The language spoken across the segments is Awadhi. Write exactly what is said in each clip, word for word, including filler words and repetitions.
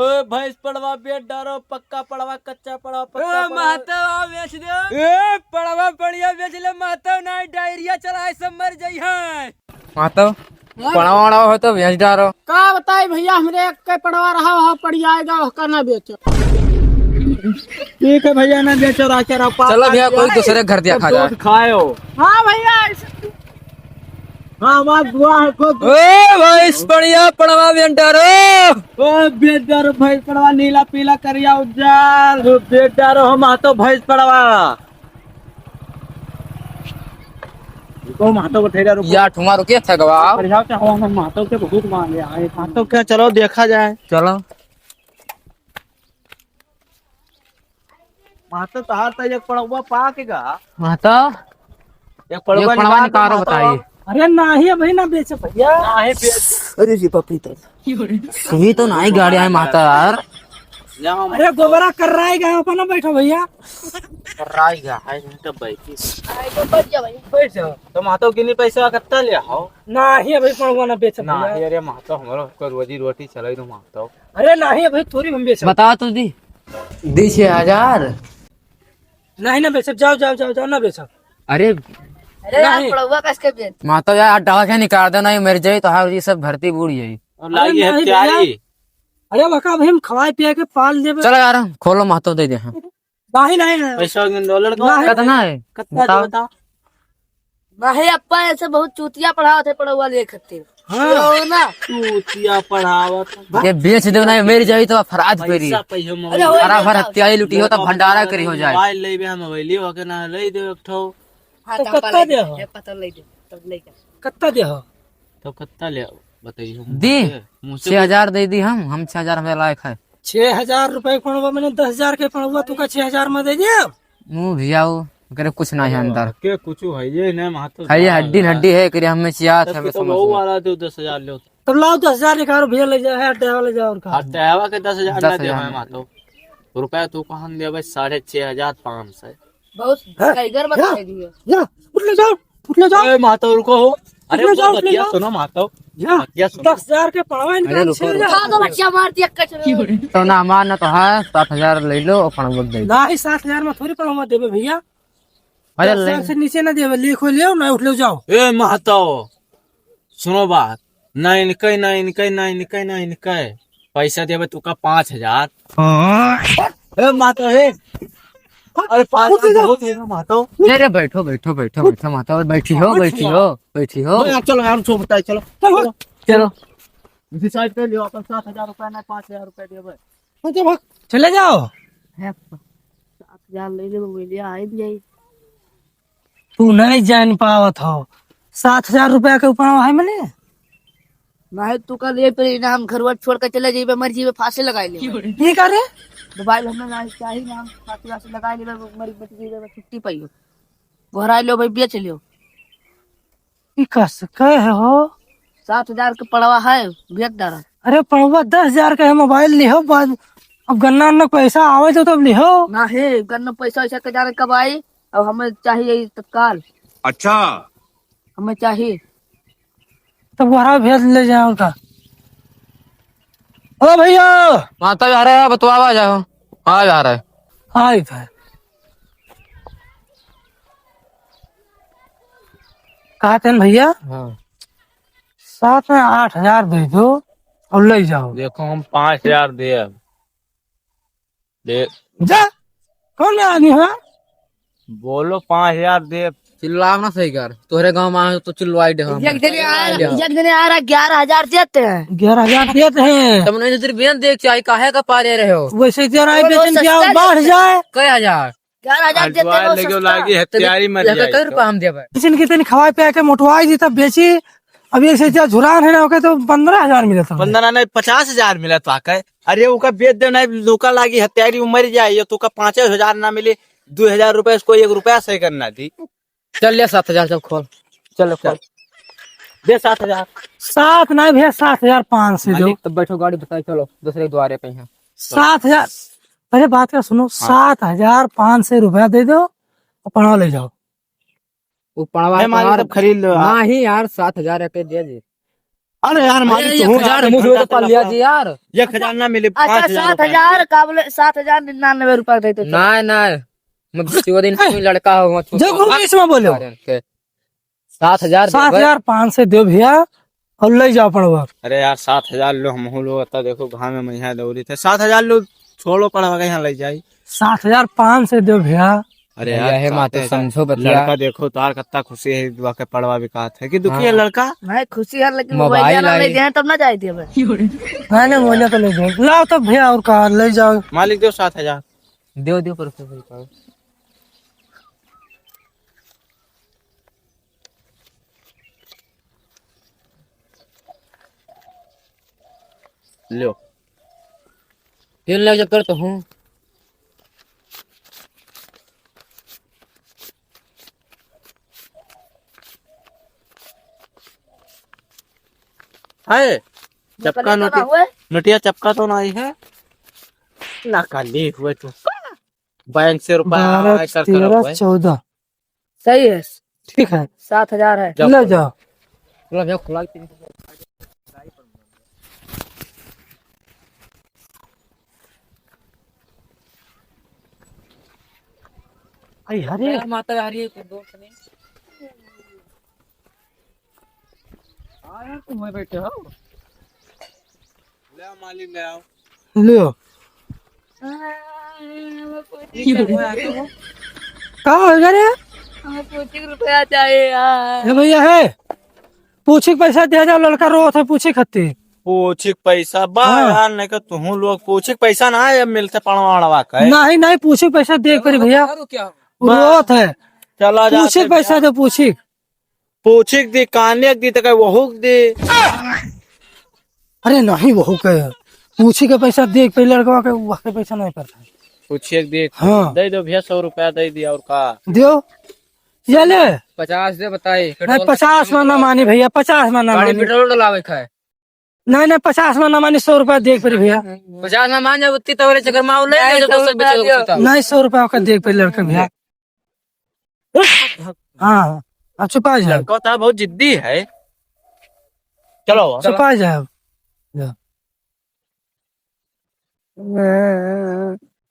ओ भैंस पड़वा बेच डारो, पक्का पड़वा, कच्चा पड़वा, पक्का ए, पड़वा। महतो, आओ बेच दे। ए, पड़वा बढ़िया बेच ले महतो, नाहीं डायरिया चला है, सब मर जाई है। महतो, हाँ? पड़वा वड़वा हो तो बेच डारो। का बताई भैया, हमरे एक के पड़वा रहा, वहाँ पड़ जाएगा, उसका ना बेचो। ठीक है भैया, ना बेचो, राखे रहो, पापा चलो भैया, कोई दूसरे घर दिया खा जाए। दूध खायो। हाँ भैया, ऐसे हाँ, वाह, वाह, वाह। ए भाई, इस बढ़िया पड़वा बेंटर हो। ओ बेंटर, भैंस पड़वा नीला, पीला, करिया, उज्जर। ओ बेंटर, हम महतो भैंस पड़वा। रुको, महतो को ठहरा, रुको। या ठुमा रुके थगवा। बढ़िया से हो, हम महतो के बहुत मान लिया है। महतो के चलो देखा जाए। चलो। महतो तोहार त एक पड़वा पाके गा। महतो, एक पड़वा एक पड़वा निकाल दो, निकालो महतो। बताइए। अरे नाहीं, अबहीं ना बेचे भैया। नाहीं बेच। अरे जी बाप रे, तो सुई तो नाहीं गाड़ी है महतो यार। अरे गोबरा कर्राई गा, अपना बैठो भैया। कर्राई गा है, नहीं तो बैठी। बैठ जा भाई। बैठ जाओ। तो महतो गिनी पैसा कत्ता ले आओ? नाहीं, अबहीं पड़वा ना बेचे भैया। नाहीं, अरे महतो, हमरो को रोजी रोटी चलाई दो महतो। अरे नाहीं, अबहीं थोड़ी हम बेचब। बताओ तो दी। दी छह हजार। नाहीं ना बेचब, जाओ, जाओ, जाओ, जाओ, ना बेचब। अरे अरे यार, नाहीं। पड़वा कस के बेच? महतो यार, डाल के निकाल दो, नाहीं मर जाई तो हर ये सब धरती बूड़ जाई। और अरे लागी है नाहीं तैयारी। भैया। अरे वका अभी हम खवाए पिया के पाल देबे। चलो यार, खोलो महतो दे दे, हाँ। नाहीं, नाहीं, नाहीं। पैसा गिन दो, लड़का। नाहीं। कितना है? कितना बताओ। बताओ। भाई, अप्पा ऐसे बहुत चूतिया पढ़ावत है पढ़ौआ लिए खातिर। हाँ। ना। चूतिया पढ़ावत। ये बेच दो ना, मर जाई तो फराज करी। पैसा पइहो अरे, मोबाइल। हरा भर हत्याई लुटी हो तो भंडारा करी हो जाए। मोबाइल लेबे हम, मोबाइल लेबे के ना ले दे एक ठो। हाँ, तो तो कत्ता दे हो? पता ले दे, तब ले जा। कत्ता दे हो? तो कत्ता ले बताइए हम दी। मुझसे, मुझसे छह हजार दे दी हम, हम छह हजार हमें लायक है। छह हजार रुपए के पड़वा, मैंने दस हजार के पड़वा, तू का छह हजार में दे दिया? मुँह भियाऊ, करे कुछ नहीं है अंदर। के कुछ है ये नहीं, महतो है ये हड्डी हड्डी है, करे हमें चियात तब हमें तो समझ बहू में। वाला दो दस हजार लो। तब लाओ दस हजार निकालो भैया, ले जाओ, है अड्डे वाले जाओ और कहा। अड्डे वाला के दस हजार ना दे दस हजार। हमें महतो। रुपया तू कहन दे भाई, साढ़े छह हजार पाँच सौ। बहुत हैं? टाइगर बता दिया। या, उठ ले जाओ। उठ ले जाओ। ए, महतो, रुको हो। अरे, उठ ले जाओ, उठ ले बतिया जाओ। सुनो, महतो। या, बतिया सुनो। दस हजार के पड़वा इनका अरे, रुको, छह हजार। रुको। खा दो, बच्चा मार दिया, कचरा। तो ना हमार ना तो है, सात हजार ले लो और पड़वा दे दो। नहीं, सात हजार में थोड़ी पड़वा देबे भैया। अरे, दस हजार ले। से नीचे ना देबे, लिखो ले, ना उठ ले जाओ। ए, महतो, सुनो बात, ना इनके, ना इनके, ना इनके, ना इनके। पैसा देबे तू का पाँच हजार। हाँ। ए, महतो, ए। अरे, पाँच हजार बहुत है ना, महतो। अरे, बैठो, बैठो, बैठो, बैठो, महतो, बैठी हो, बैठी हो, बैठी हो। ओ यार, चलो यार, सो बताए, चलो। चलो। चलो। Decide कर लियो, अपन सात हजार रुपया ना पाँच हजार रुपया देबे। चले जाओ। है, सात हजार ले लेबे, बोलिया, आई भी जाई। तू नहीं जान पावत हो, सात हजार रुपया के ऊपर है मने। नहीं, तू कल ये पे इनाम घरवा छोड़ के चले जाइबे, मर जाइबे, फांसी लगाई लेबे। ये का रे? मोबाइल हमें ना चाहिए, ना हम फांसी वासी लगाई लेबे, मर मिट जाइबे, छुट्टी पाइयो। गोहराई लो भाई, बेच लियो। ई कस कहे हो? सात हजार के पड़वा है, बेच डारा। अरे पड़वा दस हजार के है, मोबाइल लिहो बाद, अब गन्ना उन्ना पैसा आवे तो तब लिहो। ना है, गन्ना पैसा वैसा के जाने कब आई, अब हमें चाहिए ई तत्काल। अच्छा। हमें चाहिए। तब वहाँ भेज ले जाओ का। ओ भैया। महतो आ रहे हैं, बतवावा जाओ। हाँ, आ रहे हैं। हाँ, इधर। कहते हैं भैया, हाँ। साथ में आठ हजार दे दो और ले जाओ। देखो, हम पाँच हजार दे अब। दे। जा, कौन आदमी है? बोलो, पाँच हजार दे। चिल्लाओ ना सही कर, तोहरे गाँव में आए तो चिल्लवाई दे हम। एक जने आ रहा, एक जने आ रहा, ग्यारह हजार देते हैं। ग्यारह हजार देते हैं। तब नहीं तो तेरी बहन देख के आई, काहे का पारे रहे हो? वैसे तेरा वो बेचन क्या सस्ता बढ़ देते हैं। जाए? कै हजार? ग्यारह हजार देते हैं, अजवाय वो लेके सस्ता। लागी है, तैयारी में एक, एक रुपया हम देबे। किचन के तनी खवाए पिया के मोटवाई जी तब बेची। अब ये से जो झुरान है ना, ओके तो पन्द्रह हजार मिलत है। पन्द्रह नहीं, पचास हजार मिलत है। अरे ओका बेच दे नहीं, लोका लागी है, तैयारी में मर जाए, ये तो का पाँच हजार ना मिले, दो हजार रुपया से कोई एक रुपया सही करना दी। चल ले सात हजार, चल खोल। चल ले खोल। दे सात हजार। सात नहीं भैया, सात हजार पाँच सौ दो। मालिक, तब बैठो, गाड़ी बताए, चलो दूसरे द्वारे पे हैं। सात हजार। पहले बात का सुनो, हाँ। सात हजार पाँच सौ रुपया दे दो, और पड़वा ले जाओ। वो पड़वा है, मालिक, तुम्हार तब खरीद लो आप। नहीं यार, सात हजार रुपये दे दे। अरे यार, मालिक, अरे, तू एक हजार यार, मुँह धो के पाल लिया जी यार। एक हजार ना मिले, अच्छा, पाँच हजार रुपया। सात हजार का बोले, सात हजार निन्यानवे रुपया दे दो। नहीं, नहीं, मैं बच्ची वो दिन कोई लड़का हो, वहाँ जो छोटा को इसमें बोले हो। सात हजार दे भाई। सात हजार पाँच सौ दो भैया, और ले जाओ पड़वा। अरे यार, सात हजार लो, हमहू लोग अत्ता देखो, घाम में महिया दौरी थे, सात हजार लो, छोड़ो पड़वा के यहाँ ले जाई। सात हजार पाँच सौ दो भैया। अरे भैया, यार, हे माँ, तो समझो बतिया। लड़का देखो, तार कत्ता खुशी है, दुआ के पड़वा बिकात है कि दुखी है लड़का? नहीं, खुशी है, लेकिन मोबाइल मोबाइल आई। ले जाए तब ना जाए दिए भाई। नहीं, नहीं, मोबाइल तो ले जाओ। लाओ तो भैया, और का, ले जाओ। मालिक, दो सात हजार। दो, दो, पर से भाई, पाओ। लो। तीन लाख जब करता हूँ। है? चपका नोटिया, नोटिया चपका तो नहीं है? ना, काली हुए तो। बैंक से रुपया बारह, आय कर तेरह, हुए। चौदह। सही है। ठीक है। सात हजार है। जाओ, ले जाओ। खुला, जाओ, खुला। आई हरे। यार, माता आ रही है, कोई दोस्त नहीं। हाँ यार, तुम वहीं बैठे हो। ले आओ मालिक, ले आओ। ले आओ। का हो गया रे? हमें पूछी के रुपया चाहिए यार। ए भैया है, पूछी के पैसा दिया जाओ, लड़का रोत है पूछी खातिर। पूछी के पैसा बा हाँ। यार, नहीं का तुहूँ लोग पूछी के पैसा ना है, अब मिलते पड़वा अड़वा का है। नहीं, नहीं, पूछी के पैसा दे करी भैया। रोत है। चला जा पूछी के पैसा दे, पूछी। पूछी के दी, काने के दी, तो कहे वहू के दी। अरे नहीं, वहू के पूछी के पैसा दे, पहले लड़कवा के, वह के पैसा नहीं पड़ता है। पूछी के दी। हाँ। दे दो भैया, सौ रुपया दे दिया, और का? दियो। ये ले। पचास दे बताई, नहीं, पेट्रोल पचास में ना मानी भैया, पचास में ना गाड़ी मानी। पेट्रोल डलावे का है। नहीं, नहीं, पचास में ना मानी, सौ रुपया दे पड़ी भैया। पचास में मान जाओ, उतनी तवरे चक्कर में आओ, ले नहीं, जाओ, सौ दस रुपया रुपये दियो। नहीं, सौ रुपया का दे पड़ी लड़का भैया। हाँ, अब छुपा जाए। लड़का तो बहुत जिद्दी है। चलो, चलो। छुपा जाए। जा।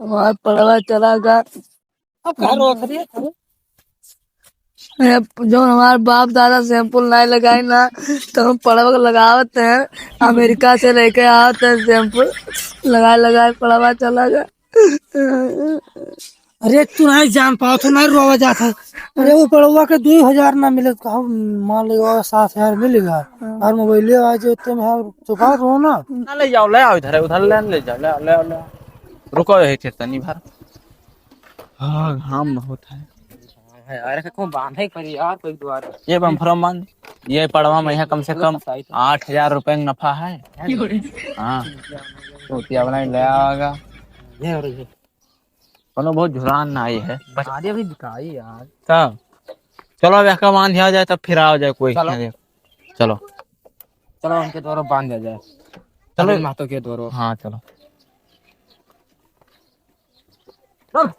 हमार पड़वा चला गा। अब कहाँ रो खड़ी है? ए, जौन हमार बाप दादा शैम्पू नाई लगाई ना, तो हम पड़वा के लगावत हैं, अमेरिका से लेके आवत हैं शैम्पू, लगाए लगाए पड़वा चला गा। अरे तू नहीं जान पावत हो, नहीं रोवा जात है। अरे वो पड़वा के दो हजार ना मिले तो कहो, मान लो सात हजार मिलेगा। हाँ। और मोबाइल आज इतने में है, चुका रो ना। ना ले जाओ, ले आओ इधर, उधर ले, ले जाओ, ले, ले, ले। रुको यही फिर तनी भर। हाँ, घाम बहुत है। अरे, को बांधे करी यार, कोई द्वारा। ये बम्फरो मान, ये पड़वा में यहाँ कम से कम आठ हजार रुपये का नफा है। हाँ, तो क्या बनाई ले आवेगा। ये और ये। कोनो बहुत झुरान ना आई है। बता दे अभी बिकाई यार। तब चलो, अब यहाँ का बांध दिया जाए, तब फिर आ जाए कोई। चलो। चलो। चलो, उनके द्वारा बांध दिया जाए। चलो। अभी महतो के द्वारा। हाँ, चलो। चल।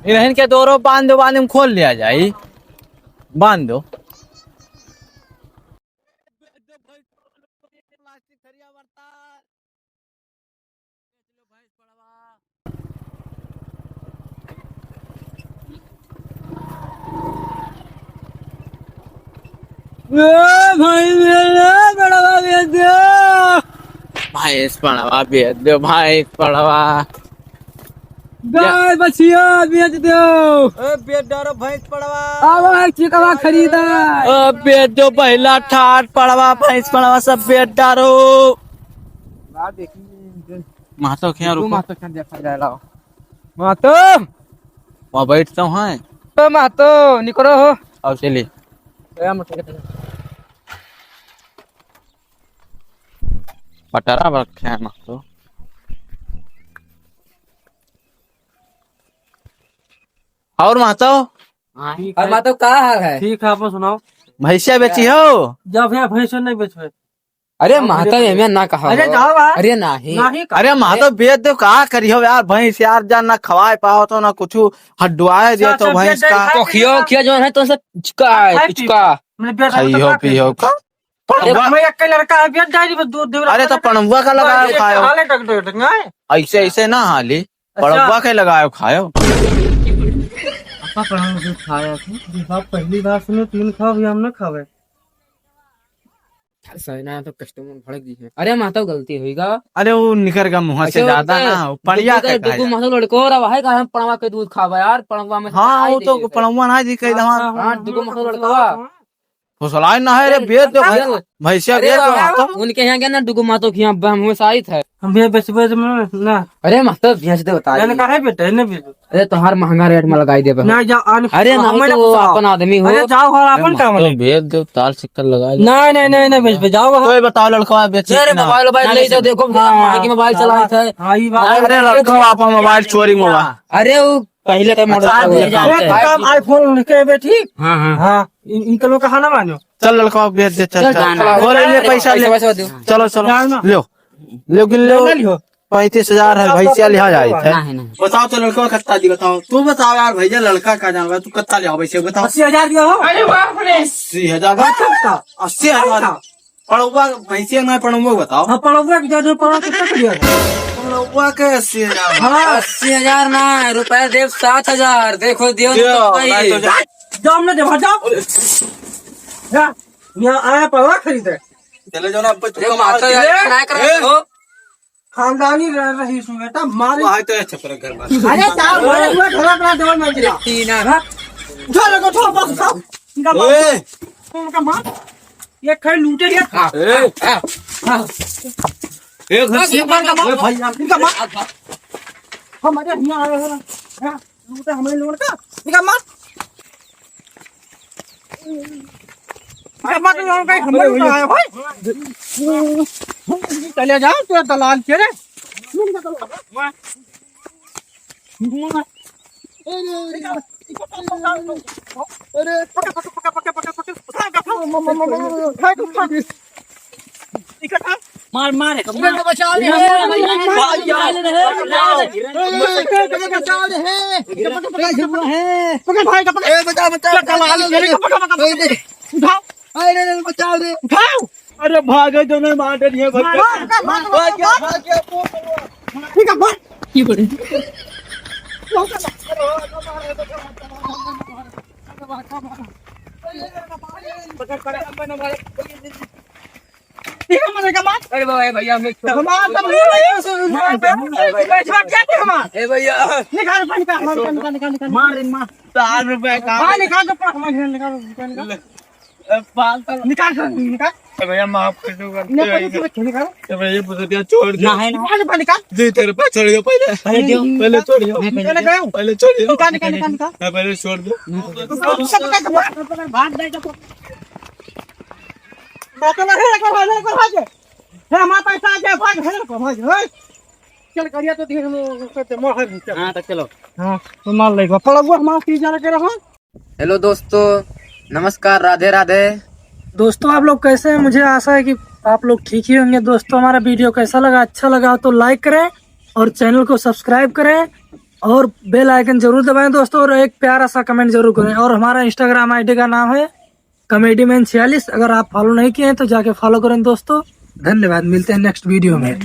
इन्हन के दोरो बांध दो, बांध में खोल लिया जाई। बांध दो। ए भाई, मेरा बड़वा बेच दो। भैंस पड़वा बेच दो, भैंस पड़वा। गाय बछिया बेच दो। ए, बेच डारो भैंस पड़वा। आवा है चिकवा खरीदा। ए, बेच दो बहिला ठाट पड़वा, भैंस पड़वा सब बेच डारो। ना देखी। महतो खिया तू रुको। महतो खिया देखा जाए लाओ। महतो। वहाँ बैठ तो हैं। तो महतो निकलो हो। आओ चलिए। ए, हम उठ के चले। पटरा पर खिया महतो। और महतो? हाँ, ठीक और है। महतो का हाल है? ठीक है, आप सुनाओ। भैंसिया बेची हो? जब है भैंसिया नहीं बेचबे। अरे हाँ, महतो, भैया। एमे ना कहा अरे हो। जाओ यार। अरे नहीं। नहीं कहा। अरे महतो, बेच दो, का करिहो यार, भैंस यार, जा ना खवाए पावत हो, ना कुछ हड्डुआए अच्छा, देत हो अच्छा, भैंस बेच दे, का। खा तो खियो, खियो जो है, तो से चुका है, खाए पी। चुका। मैं बेच दो, खइहो, तो का पियो करिए? का। अरे, पड़ुआ। मैं एक लड़का है, बेच जाए, बस दूध दे। अरे, तो पड़ुआ का लगाए बस, खायो। हाले टक टक टक, नहीं? ऐसे, ऐसे ना हाली। अच्छा। पड़ुआ के लगाए खायो। पापा, पड़ुआ के खाया था। जी, बाप, पहली बार सुने, तीन खाओ, अभी हम ना खावे। सही ना तो कस्टमर भड़क जी है। अरे महतो, गलती हुई गा। अरे वो निकर गा मुँह से ऐसे ज्यादा होता है। ना, वो पड़िया डुगु के का, खाया। डुगु महतो लड़को रहा है का, हम पड़वा के दूध खावा यार, पड़वा में हाँ, खाई वो तो देखे थे। पड़वा ना जी कही हाँ, दवा। हाँ, हाँ, डुगु महतो लड़कवा। फुसलाए ना है रे, अरे, बेच दो, अरे, भैंसिया अरे बेच दो बाबा, महतो। उनके यहाँ गया ना डुगु महतो के यहाँ, अब हम साइत है। हम भैया बेचबे तो ना। अरे महतो, बेच दे बता मैंने दे। कहा है बेटा, है ना बेच दो। अरे, तोहार महंगा रेट में लगाई देबे। नहीं, जाओ, आने अरे, नहीं हमें तो ना वो फुसाओ। अपन आदमी हो। अरे, जाओ, और अपन अरे, काम तो है। बेच दो, ताल सिक्कर लगा ले। नहीं, नहीं, नहीं, नहीं, बेच पे जाओ, वहाँ। तो ये बताओ, लड़का बेचे अरे, कि ना? मोबाइल, मोबाइल ना ले बेचे। जाओ, देखो, हाँ, महंगी मोबाइल हाँ, चलावत है। हाँ, ये बात अरे, है। लड़का अपन मोबाइल चोरी मोबाइल। अरे, वो पहले तो मॉडल अच्छा, चलावत है। एक काम, iPhone लेके आवे, ठीक? हाँ, हाँ। हाँ, इन, इनके लोग का ना मानो। चल, लड़का बेच दे, चल, चल, चल। जाना। और ये अरे, पैसा ले। पैसा, पैसा दो। चलो, चलो, जाओ ना। लो। लेकिन लो, ले लियो। पैंतीस हजार है, भैंसिया लिहा जाइत है। नहीं, नहीं। बताओ तो लड़का कत्ता दी, बताओ। तू बताओ यार भैया, लड़का का जानबा, तू कत्ता लिहा भैंसिया, बताओ। अस्सी हजार दिया हो। अरे बाप रे। अस्सी हजार बात करता। अस्सी हजार। पड़ुआ भैंसिया ना, पड़ुआ बताओ। हाँ, पड़ुआ के दे दो, पड़ुआ कितना के दिया? पड़ुआ के अस्सी हजार। हाँ। अस्सी हजार ना, रुपया देव सात हजार। देखो, दियो ना दियो, तो भाई। नहीं तो जा। जाओ, हमने देखा, जाओ। जा, यहाँ आया पड़ुआ खरीदे। चले जाओ ना, अब अरे, चुप माता मार यार, के। ना कर ए, दो। खानदानी रह रही सु बेटा, मारे। वो है तो अच्छा, पर घर में। अरे, साहब, मारे हुए घर अपना डबल मंजिला। तीन आ। हाँ? उठा लो, उठा, बस, उठा। इनका मार। ए। इनका मार। ये खाई लूटे, ये खा। ए। खा, खा। ए, घर से एक बार का मार। ए, भाई, इनका मार। हम अरे यहाँ आए हैं। हाँ? लूटे हमारे लोगों का। इनका मार। अरे मत लो, कहीं हमरे को आया भाई। चले जाओ, तू दलाल के रे। अरे, पकड़, पकड़, पकड़, पकड़, पकड़। मार, मार। बचाओ रे, बचाओ रे। बचाओ रे। पकड़ भाई का, पकड़। ए, बचाओ, बचाओ। पकड़, पकड़, पकड़। उठाओ। अरे, अरे, बचाओ रे। उठाओ। अरे, भागे जो नहीं मार डरिए, भागे। मार, मार, मार, मार, भाग गया, मार। भाग गया। ठीक है, मार। ये बड़े। पकड़, पकड़, पकड़, पकड़। ठीक है, मार, मार। अरे बाबा, ए भैया, हम एक हमार तो भैया, भैया, सुन, सुन, सुन, सुन, सुन, सुन, सुन, ए भैया। निकाल, निकाल, निकाल, निकाल, निकाल, निकाल। मार रे, मार। चार रुपए का। हाँ, निकाल दो, पूरा हमारे घर निकाल, निकाल, निकाल। ले। ए, बाल तो निकाल, निकाल। ए भैया, माफ कर दो, गलती नहीं, हो गई। कोई नहीं, निकाल। ए भैया, ये बुजरिया छोड़ दो। ना है ना। निकाल, निकाल, निकाल। दे, तेरे पास छोड़ दो पहले। पहले दो। पहले छोड़ दो। नहीं, पहले पहले दो। गयो। पहले छोड़ दो। निकाल, निकाल, निकाल, निकाल। हाँ, पहले छोड़ दो। पकड़, पकड़, पकड़, भाग, भाग, भाग। बात नहीं तो। बात तो नहीं, एक बार भाग, एक बार भाग। हे, हमारा पैसा आ गया, भाग, हे, भाग, हे। चल, करिया तो धीरे में, उसको ते मोड़ है, चल। हाँ, तो चलो। हाँ, तो मार लेगा। पड़वा हमारा तीन हजार के रहा। हेलो दोस्तों, नमस्कार, राधे राधे। दोस्तों, आप लोग कैसे हैं? मुझे आशा है कि आप लोग ठीक ही होंगे। दोस्तों, हमारा वीडियो कैसा लगा? अच्छा लगा तो लाइक करें और चैनल को सब्सक्राइब करें और बेल आइकन जरूर दबाएं दोस्तों, और एक प्यारा सा कमेंट जरूर करें। और हमारा Instagram ID का नाम है कॉमेडी मैन छियालीस। अगर आप फॉलो नहीं किए हैं तो जाके फॉलो करें दोस्तों। धन्यवाद, मिलते हैं नेक्स्ट वीडियो में।